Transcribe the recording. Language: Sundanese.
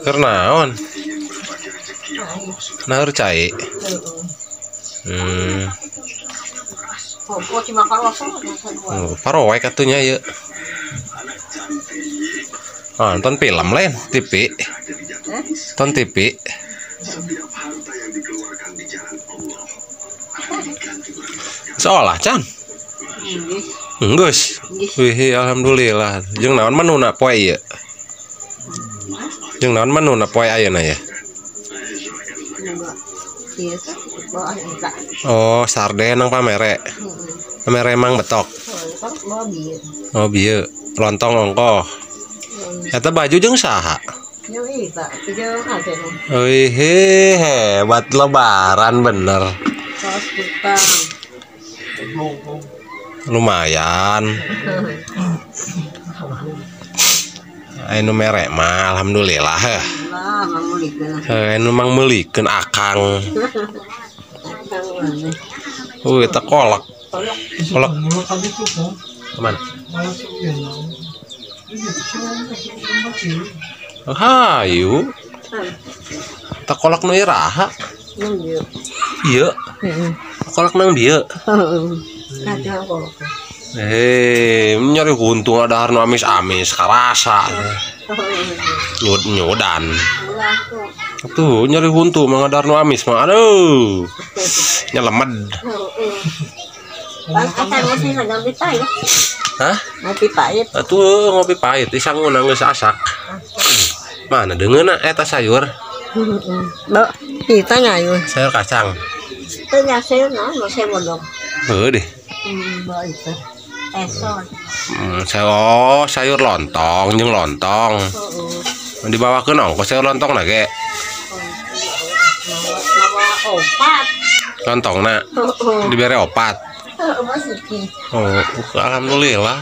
Keur naon? Naheur cai. Oh, paroek atunya ieu. Ah, nonton film lain TV. Nonton TV. Seolah can. Enggeus. Wih, alhamdulillah. Jeung naon menuna poe ieu? Jeung naon menuna poe ayeuna ya? Oh, sarden nang pamere. Pamere emang betok. Oh, bieu. Lontong ongkoh. Eta baju jeung saha? Wih, hebat lebaran bener. Lumayan. Anu mere mah alhamdulillah heh. Anu mang meulikeun akang. Eta kolak. Kolak. Kemana? Hayu. Eta kolak nu iraha? Ieu. Kolak nang dieu. Nyari untung ada nu amis-amis karasa. Nyud-nyudan. Tuh nyari huntu mah ada nu amis mah aduh. Nyelemed. Hah? Ngopi pahit. Atuh ngopi pahit disanguna geus asak. Mana deungeunna eta sayur? Heeh. Kita nyayur. Sayur kacang. Teu nya sayur naon sayur bodong. Heuh deh. Oh, sayur lontong jeung lontong. Dibawakeun ongkoh sayur lontong na ge. Lontongna dibere opat. Oh, alhamdulillah.